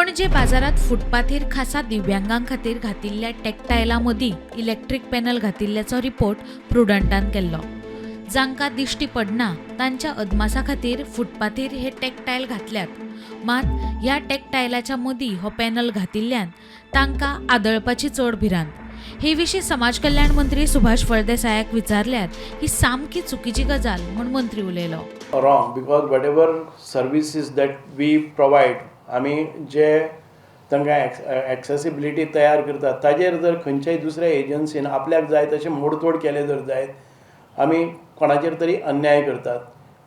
पणजे बाजारात फुटपाथीर खासा दिव्यांगां खातीर घातिल्ल्या टेक्टायला मदीं इलेक्ट्रीक पॅनल घातिल्ल्याचो रिपोर्ट प्रुडंटान केल्लो. जांकां दिश्टी पडना तांच्या अदमासा खातीर फुटपाथीर हे टेक्टायल घातल्यात, मात ह्या टेक्टायलाच्या मदीं हो पॅनल घातिल्ल्यान तांकां आदळपाची चड भिरांत. हे विशीं समाज कल्याण मंत्री सुभाष फळदेसायाक विचारल्यार ही सामकी चुकीची गजाल म्हूण मंत्री उलयलो. Wrong, because whatever services that we provide, आमी जे तांकां एक्सेसिबिलिटी तयार करतात, ताजेर जर खंयच्याय दुसऱ्या एजन्सीन आपल्याक जाय तशें मोडतोड केलें जर जायत, आमी कोणाचेर तरी अन्याय करतात.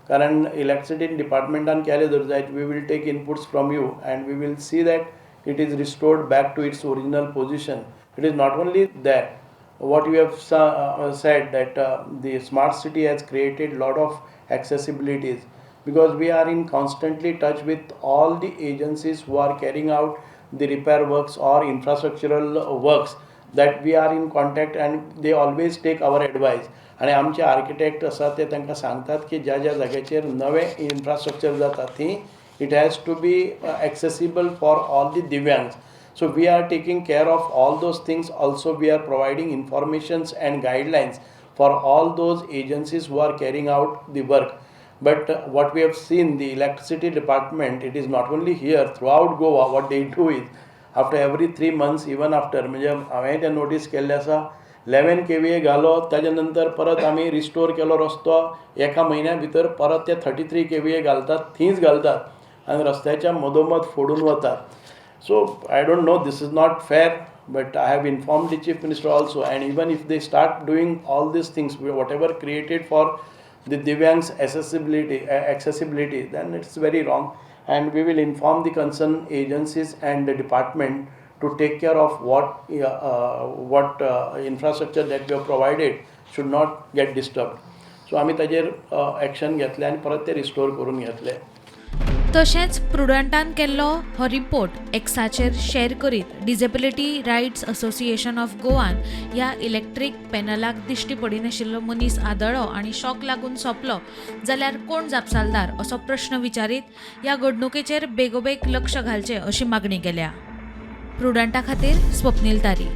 कारण इलेक्ट्रिसिटी डिपार्टमेंटान केलें जर जायत, we will take inputs from you and we will see that it is restored back to its original position. It is not only that, what you have said that the smart city has created lot of accessibilities, because we are in constantly touch with all the agencies who are carrying out the repair works or infrastructural works, that we are in contact and they always take our advice. आनी आमचे architect आसा ते तांकां सांगतात की ज्या ज्या जाग्याचेर नवें इन्फ्रास्ट्रक्चर जाता, थंय it has to be accessible for all the divyangs. So we are taking care of all those things. Also, we are providing informations and guidelines for all those agencies who are carrying out the work. But what we have seen, the electricity department, it is not only here, throughout Goa, what they do is after every 3 months, even after, म्हणजे हांवें तें notice केल्लें आसा, 11 KVA घालो, ताजे नंतर परत आमी रिस्टोर केलो रस्तो, एका म्हयन्या भितर परत ते 33 केवीए घालतात, थंयच घालतात आनी रस्त्याच्या मदोमद फोडून वतात. So I don't know, this is not fair, but I have informed the Chief Minister also. And even if they start doing all these things, whatever created for the Divyangs accessibility, then it's very wrong. And we will inform the concerned agencies and the department to take care of what infrastructure that we have provided should not get disturbed. So आमी ताजेर action घेतले आनी परत ते restore करून घेतले. तशेंच प्रुडंटान केल्लो हो रिपोर्ट एक्साचेर शेअर करीत डिजेबिलिटी रायट्स असोसिएशन ऑफ गोवान ह्या इलेक्ट्रीक पॅनलाक दिश्टी पडिनाशिल्लो मनीस आदळ्ळो आनी शॉक लागून सोंपलो जाल्यार कोण जापसालदार असो प्रश्न विचारीत ह्या घडणुकेचेर बेगोबेग लक्ष घालचें अशी मागणी केल्या. प्रुडंटा खातीर स्वप्नील तारी.